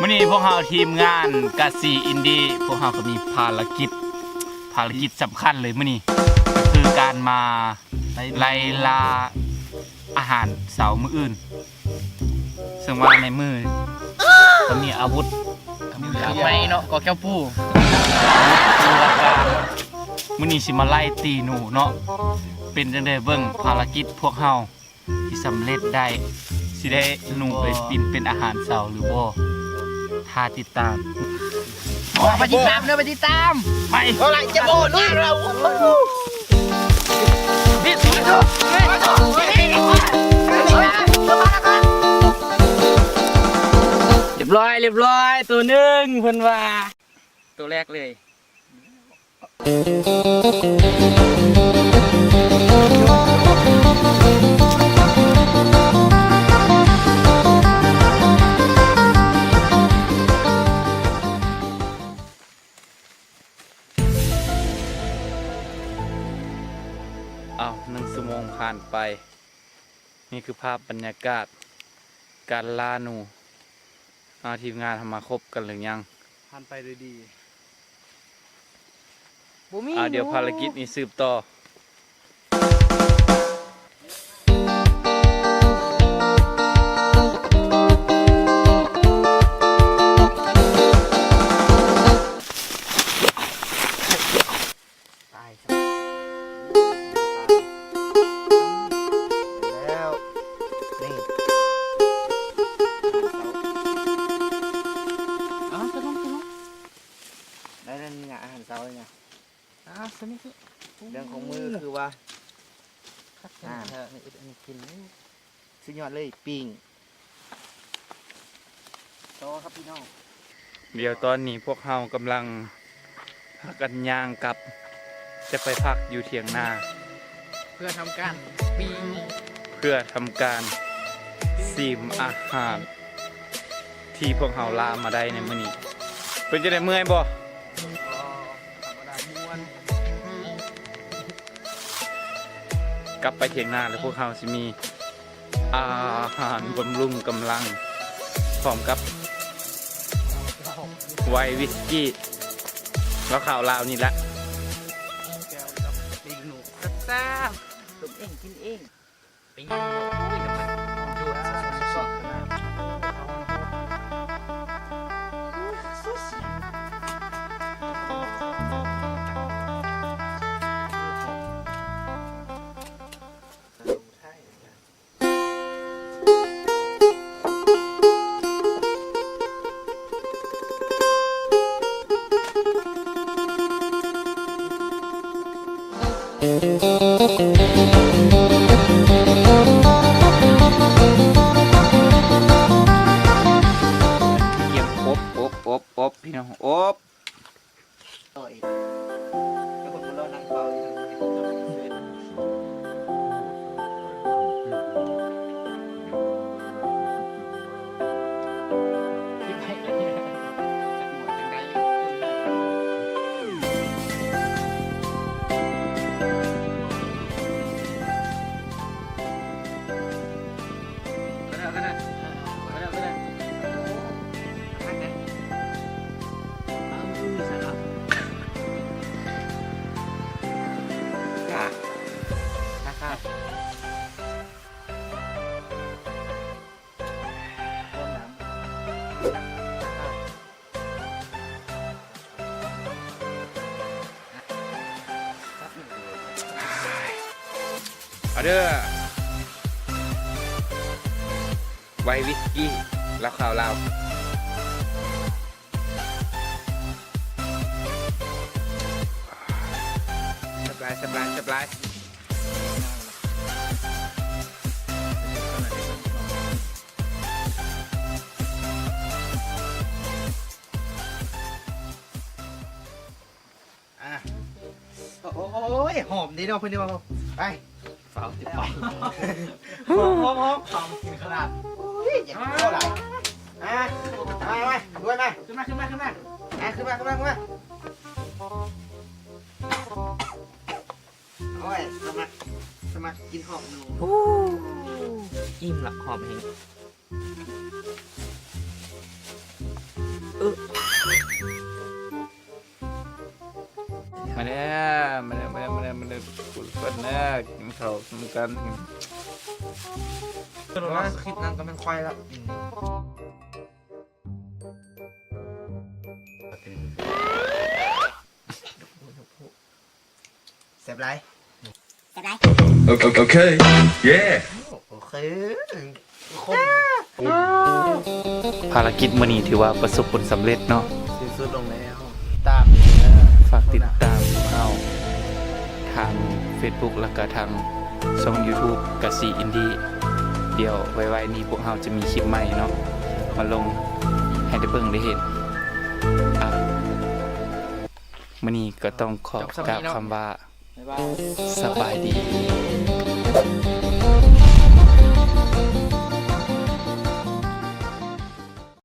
ມື້ນີ້ພວກເຮົາທີມງານກະສີອິນດີ ພວກເຮົາກໍມີພາລະກິດ ພາລະກິດສຳຄັນເລີຍມື້ນີ້ ກໍຄືການມາໄລ່ລ່າອາຫານເຊົ້າມື້ອື່ນ ເຊິ່ງວ່າໃນມືກໍມີອາວຸດ ກຳໄມ້ເນາະ ກໍແກ້ວປູ ມື້ນີ້ຊິມາໄລ່ຕີໜູເນາະ ເປັນຈັ່ງໃດເບິ່ງພາລະກິດພວກເຮົາ ທີ່ສຳເລັດໄດ້ ຊິໄດ້ໜູໄປປິ່ນເປັນອາຫານເຊົ້າຫຼືບໍ່ ຖ້າຕິດຕາມ ໄປຕິດຕາມເດີ ໄປຕິດຕາມ ໄປ ເອົາລະ ຈະບໍ່ລຸຍແລ້ວ ຮຽບຮ້ອຍ ຮຽບຮ້ອຍ ໂຕໜຶ່ງ ເພິ່ນວ່າ ໂຕແລກເລີຍ. ອ້າວ ໜຶ່ງຊົ່ວໂມງຜ່ານໄປ ນີ້ຄືພາບບັນຍາກາດການລ່າໜູ. ເອົາ ທີມງານເຮົາມາຄົບກັນຫຼືຍັງ? ຜ່ານໄປໂດຍດີ. ບໍ່ມີ. ເອົາ ດຽວພາລະກິດນີ້ສືບຕໍ່. ຕາຍຊະ ແລ້ວ ນີ້ ອາຫານເຊົ້າ ເອົາ ຈະລົງ ຈະລົງ ໄດ້ແລ້ວນີ້ນະ ອາຫານເຊົ້ານີ້ນະ ອາ ຊະນີ້ ເລື່ອງຂອງມື້ຄືວ່າ ຄັກແທ້ ອາ ນີ້ເຮັດອັນນີ້ກິນ ສຸດຍອດເລີຍ ປີ້ງ ຕໍ່ຄັບພີ່ນ້ອງ. ດຽວຕອນນີ້ພວກເຮົາກຳລັງພາກັນຍ່າງກັບ ຈະໄປພັກຢູ່ຖຽງນາ ເພື່ອທຳການປີ້ງ ເພື່ອທຳການຊີມອາຫານທີ່ພວກເຮົາລ່າມາໄດ້ໃນມື້ນີ້. ເປັນຈັ່ງໃດ ເມື່ອຍບໍ່? ກໍທຳມະດາ ມ່ວນ. ກັບໄປຖຽງນາແລ້ວ ພວກເຮົາຊິມີອາຫານບຳລຸງກຳລັງ ພ້ອມກັບໄວນ໌ວິສກີ້ ເຫຼົ້າຂາວລາວນີ້ແຫຼະ ແຈ່ວກັບປີ້ງໜູແຊບໆ ຕົ້ມເອງກິນເອງ. ກຽມອົບ ອົບ ອົບ ອົບ ພີ່ນ້ອງ ອົບ. ເອົາເດີ ໄວນ໌ວິສກີ້ ເຫຼົ້າຂາວລາວ ສະບາຍ ສະບາຍ ສະບາຍ. ອ່າ ໂອ້ຍ ຫອມເດ້ເນາະ ເພິ່ນວ່າ ໄປ ຟ້າວຕິດປາກ ຫອມ ຫອມ ຫອມ ຫອມກິນຂະໜາດ ໂອ້ຍ ຢາກກິນຫຼາຍ ອ່າ ມາ ມາ ດ້ວຍມາ ຂຶ້ນມາ ຂຶ້ນມາ ຂຶ້ນມາ ອ່າ ຂຶ້ນມາ ຂຶ້ນມາ ຂຶ້ນມາ ໂອ້ຍ ສະໝັກ ສະໝັກກິນຫອມໜູ ໂອ້ ອີ່ມລະ ຫອມແຮງ. ມາແລ້ວ ມາແລ້ວ ມາແລ້ວ ມາແລ້ວ ມາເດີທຸກຄົນເດີ ກິນເຂົ້ານຳກັນ. ເປັນຫຍັງ? ຄລິບນັ້ນກໍແມ່ນຂ້ອຍລະ. ແຊບຫຼາຍ ແຊບຫຼາຍ. ໂອເຄ ໂອເຄ ເຢ ໂອເຄ. ພາລະກິດມື້ນີ້ຖືວ່າປະສົບຜົນສຳເລັດເນາະ ສິ້ນສຸດລົງແລ້ວ. ຕາມ ຝາກຕິດຕາມເຮົາທາງເຟສບຸກ ແລ້ວກະທາງຊ່ອງຢູທູບກະສີອິນດີ. ດຽວໄວໆນີ້ພວກເຮົາຈະມີຄລິບໃໝ່ເນາະ ມາລົງໃຫ້ໄດ້ເບິ່ງໄດ້ເຫັນ. ອ່ະ ມື້ນີ້ກໍຕ້ອງຂໍ ຈບສ່ຳນີ້ເນາະ ກ່າວຄຳວ່າ ບາຍບາຍ ສະບາຍດີ.